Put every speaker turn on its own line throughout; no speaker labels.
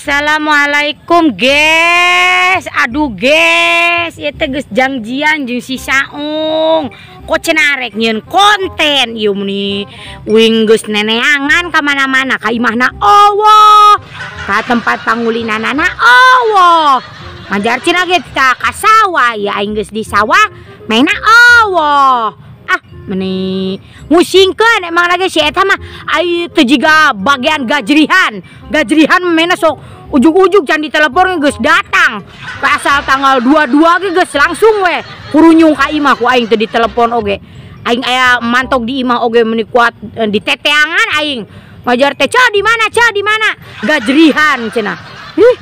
Assalamualaikum guys. Aduh guys, ieu teh geus jangjian jeung si Saung. Kok cenah arek nyieun konten ieu meni uing geus neneangan ka mana-mana, ka imahna euweuh, ka tempat pangulinanana euweuh. Majar cenah ge ka sawah, ya aing geus di sawah maena euweuh. Ah, meni musingkeun emang lagi si eta mah ai teu jiga bagian gajrihan. Gajrihan mena sok ujug-ujug can ditelepon geus datang. Asal tanggal 22 ge geus langsung we kurunyung ka imah ku aing teu ditelepon oge. Aing aya mantok di imah oge meni kuat diteteangan aing. Majar teh, "Ca di mana? Ca di mana?" Gajrihan cenah. Ih,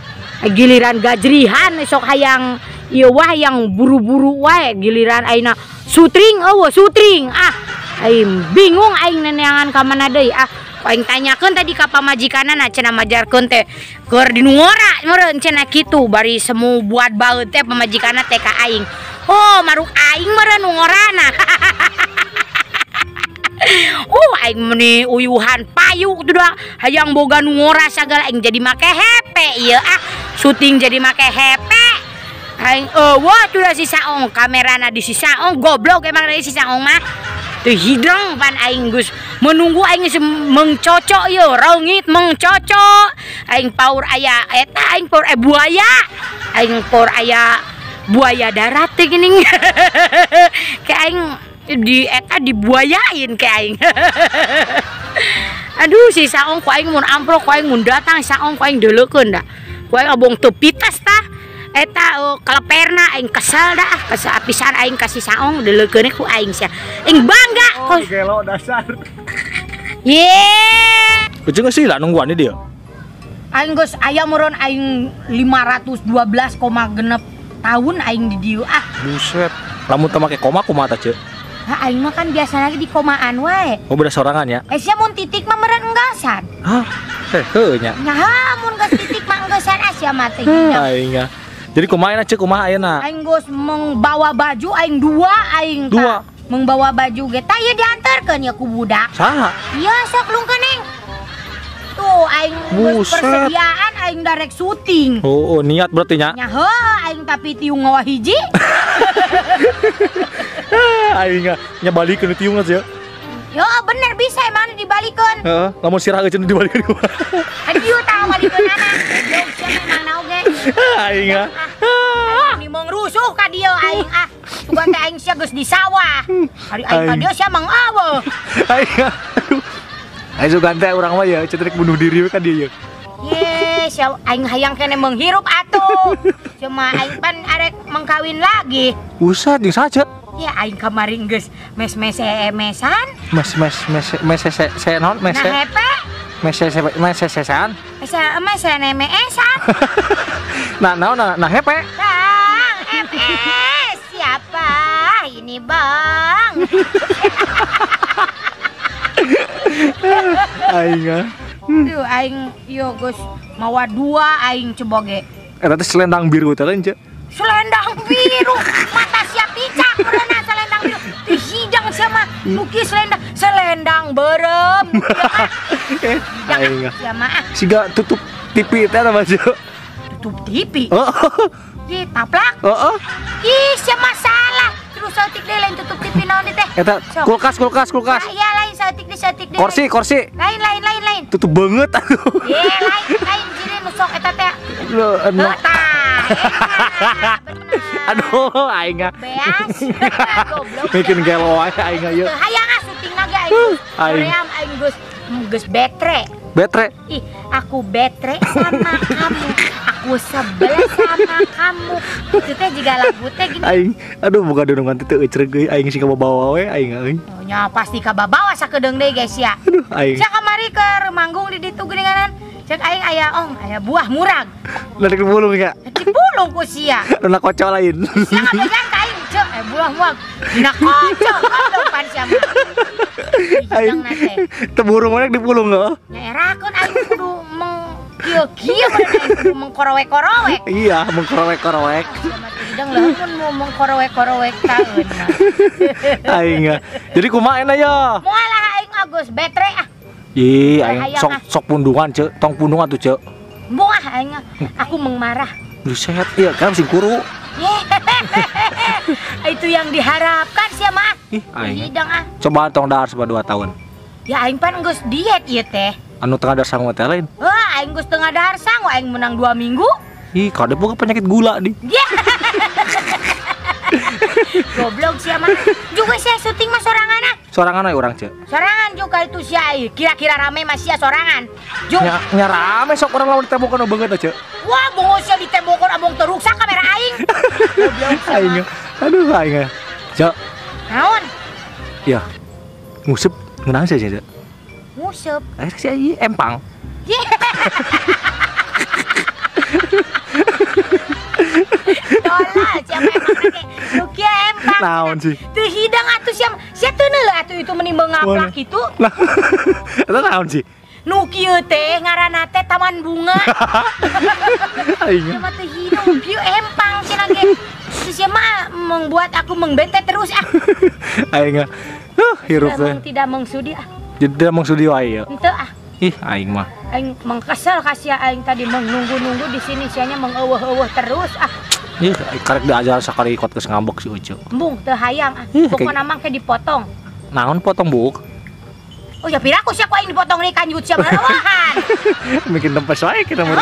giliran gajrihan sok hayang ieu wah yang buru-buru wae, giliran ayeuna sutring eueuh sutring. Ah, aing bingung aing neneangan ka mana deui. Ah, aing tanyakeun tadi ka pamajikanana cenah majarkeun teh keur di nu ngora meureun cenah kitu, bari semu buat baeut teh pamajikanna teh ka aing. Oh, maruk aing meureun nu ngorana. Aing meni uyuhan payu tuh dah hayang boga nu ngora sagala aing jadi make HP ieu ah. Syuting jadi make HP. Aing eueuh tuh dah si Saung, kamerana di si Saung, goblok emang dari si Saung mah. Tuh hidung pan aing geus menunggu aing geus mengcocok ieu, reungit mengcocok. Aing paur aya eta, aing paur buaya. Aing paur aya buaya darat teh geuning. Kayak aing di eta dibuayain kayak aing. Aduh si Saung ku aing mun amprok ku aing mun datang Saung ku aing deuleukeun da. Ku aing abong teu pites tah. Eta kaleperna aing kesel dah, kesel pisan aing ka si Saung deuleukeun ku aing sia. Aing bangga.
Oh, gelo dasar.
Ye.
Ujung sih lah nungguan dia.
Aing geus aya meureun aing 512,6 tahun aing di dieu ah.
Buset. Lamun teu make koma kumaha tah, Ceu?
Hah, aing mah kan biasa lagi di komaan wae.
Oh, beda sorangan ya?
Eh, sia mun titik mah meureun enggasan.
Hah? Heuh nya.
Nah, mun geus titik mah enggasan ah sia mah teh.
Aing ah. Jadi kumaha ayeuna, Ceu? Kumaha ayeuna?
Aing geus membawa baju aing dua aing
dua.
Membawa baju ge tah ieu diantarkeun ya ku budak.
Saha?
Iya sok lungkeun neng. Tuh aing geus persediaan aing darek syuting.
Oh, oh niat berarti nya.
Nya heuh aing tapi tiung ngawa hiji.
Aing nya balikeun tiung aja.
Yo bener bisa emang dibalikeun.
Heeh, lamun sirah euceun dibalikeun kumaha.
Aduh tah balikeunana. Goblok sia memang na oge.
Aing ah.
Aing mong rusuh ka dieu aing ah. Sugan teh aing sia geus di sawah. Hari aing ka dieu sia mang eueuh.
Aing aduh. Aing sugan teh urang mah ya ceuk bunuh diri we ka dieu ye.
Ye, sia aing hayang keneh menghirup atuh. Cuma aing pan arek mengkawin lagi.
Usah jeung saha, Ceu?
Ya aing kamari geus mes-mes-mesan.
Mes-mes mes mes se naon mes.
Nah hepe.
Mes se mes sesean.
Mes mes nemeesan.
Nah naon nah hepe.
Bang, MS siapa ini, Bang?
Aing ah.
Duh aing yo geus mawa dua aing coba ge.
Eta teh selendang biru teh lain, Ceu.
Selendang biru, mata sia picak berenang selendang biru. Dihidang sama lukis selendang, selendang berem.
Aing
sia mah.
Siga tutup TV teh mah, Ceu.
Tutup TV?
Heeh.
Ih, taplak.
Heeh.
Ih, sia masalah. Terus saeutik deui lain tutup TV naon teh?
Eta kulkas, kulkas, kulkas.
Ah, iya lain saeutik deui, saeutik deui.
Kursi, kursi.
Lain, lain, lain, lain.
Tutup banget atuh.
Ye, lain, lain jiri nu sok eta teh. Tah.
Aduh, aing ah.
Beas. Goblok.
Bikin gelo wae aing ah ieu.
Hayang ah syuting ge aing. Hoream aing geus geus betre.
Betre.
Ih, aku betre sama kamu. Aku sebel sama kamu. Itu teh jiga lagu teh gini.
Aing, aduh buka dunungan teh teu eucreug euy aing sih kababawa we aing euy.
Oh, nya pasti kababawa sakedeung deui guys ya.
Aduh, aing.
Sia kamari keur manggung di ditu geuninganan. Cek aing aya ong, aya buah murag.
Narik bulung ya?
Narik bulung ku sia.
Dina kocok lain.
Sia ngabejan ka aing, cek aya buah murag. Dina kocok goblok pan sia mah.
Aing teu burung mana dipulung heuh.
Nya erakeun aing kudu meng kieu-kieu aing kudu mengkorowek-korowek.
Iya, mengkorowek-korowek.
Sia mah hidang lamun mau mengkorowek-korowek taeun.
Aing. Jadi kumaha euna ya?
Moal lah aing geus betre ah.
Ih, aing sok sok pundungan, Ceu. Tong pundungan tuh, Ceu.
Buah aing aku mengmarah.
Buset, iya kan sing kuru.
Itu yang diharapkan sih mah.
Ih, aing.
Hidang ah.
Coba tong dahar selama 2 tahun.
Ya aing pan geus diet ieu teh.
Anu tengah dahar sangu teh lain.
Wah, aing geus tengah dahar sangu aing menang 2 minggu.
Ih, kade boga penyakit gula di.
Goblok sih mah. Juga sih syuting mah sorangan ah.
Sorangan we urang ceu.
Sorangan juga itu sih kira-kira rame mah sia sorangan. Jung.
Nya rame sok urang lawan ditembokan beungeut teh ceu.
Wah, bongo sia ditembokan abong teruksak kamera aing. Goblok
aing. Aduh aing. Ceu.
Naon?
Ya. Nguseup ngeunah sih ceu.
Nguseup.
Aing sih empang.
Tolol siapa emang nake nu kieu empang.
Naon sih?
Teu hidang atuh sia sia teu neuleuh atuh itu meni mengaplak kitu.
Lah. Eta naon sih?
Nu kieu teh ngaranna teh taman bunga.
Aing
mah teu hidang kieu empang cenah ge. Sia mah membuat aku mengbete terus ah.
Aing hirup teh.
Tidak mengsudi ah.
Jadi tidak mengsudi wae ya.
Henteu ah.
Ih, aing mah.
Aing mengkesel kasih aing tadi mengnunggu-nunggu di sini sianya mengeuweuh-euweuh terus ah.
Ih, karek diajar sakali ikot geus ngambek si Ucu.
Embung teu hayang ah. Pokona mah ke dipotong.
Naon potong buuk?
Oh ya piraku sia ku aing dipotong deui kanjut sia marawahan.
Bikin tempes wae kita mah.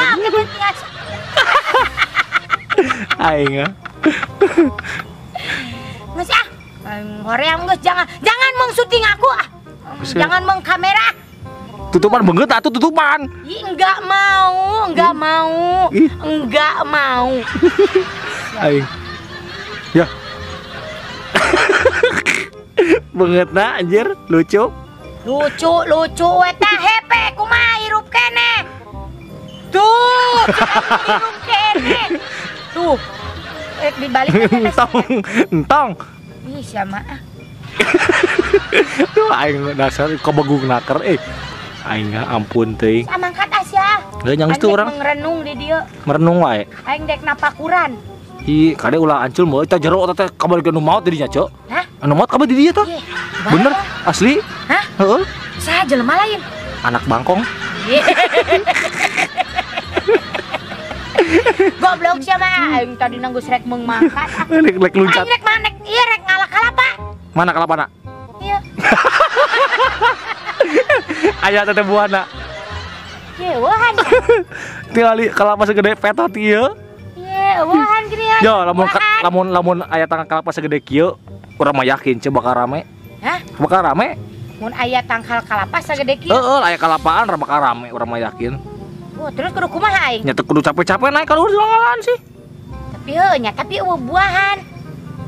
Aing ah.
Geus ah. Aing hoream geus jangan mengsyuting aku ah. Jangan mengkamera.
Tutupan banget atuh tutupan.
Ih, enggak mau, enggak mau.
Ih.
Enggak mau.
Aing. Ya. Banget na anjir, lucu.
Lucu, lucu eta hepe kumaha hirup keneh. Tuh, hirup keneh. Tuh. Dibalik
entong, entong.
Ih, siapa ah.
Tuh aing dasar kebegung naker Aing ampun teuing.
Amangkat Asia.
Geus nyang itu urang.
Merenung di dieu.
Merenung wae.
Aing dek napakuran.
Ih, kade ulah ancul moal eta jero eta teh kabar nu maot di dinya, Cok.
Hah?
Anu maot kabar di dieu tah? Bener, asli.
Hah?
Heeh.
Saha jelema lain?
Anak bangkong.
Goblok sia mah aing tadi nanggus rek mengmakan.
Rek luncat.
Aing rek manek ieu rek ngalah kalapa.
Mana kalapana?
Iya.
Aya teteh buana.
Ye, eueuhan.
Tingali kalapa segede petot ieu.
Ye, eueuhan gini ya.
Yo, lamun lamun aya tangkal kalapa segede kieu, urang mah yakin ceu bakal rame.
Hah?
Bakal rame.
Mun aya tangkal kalapa segede kieu.
Heeh, aya kalapaan bakal rame, urang mah yakin.
Oh, terus kudu kumaha aing?
Nya teu kudu capek-capek naik ka luhur ngalaan sih.
Tapi heuh nya, tapi eueuh buahan.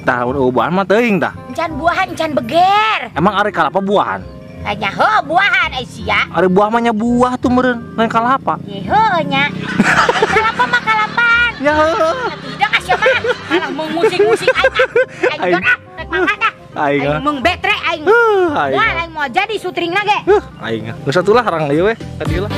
Tah, eueuh buahan mah teuing tah.
Encan buahan, encan beger.
Emang ari kalapa buahan?
Nya heuh buahan ai sia.
Ari buah mah nya buah tuh meureun, lain kalapa.
Ye heuh nya. Kalapa mah kalapaan.
Ya heuh.
Tidak ah sia mah. Malah mengusik-usik aing. Aing ah, rek makan ah.
Aing
mengbetre aing. Wah, aing mau jadi syutingna ge.
Aing. Geus atulah rang ieu we, ka dieu lah.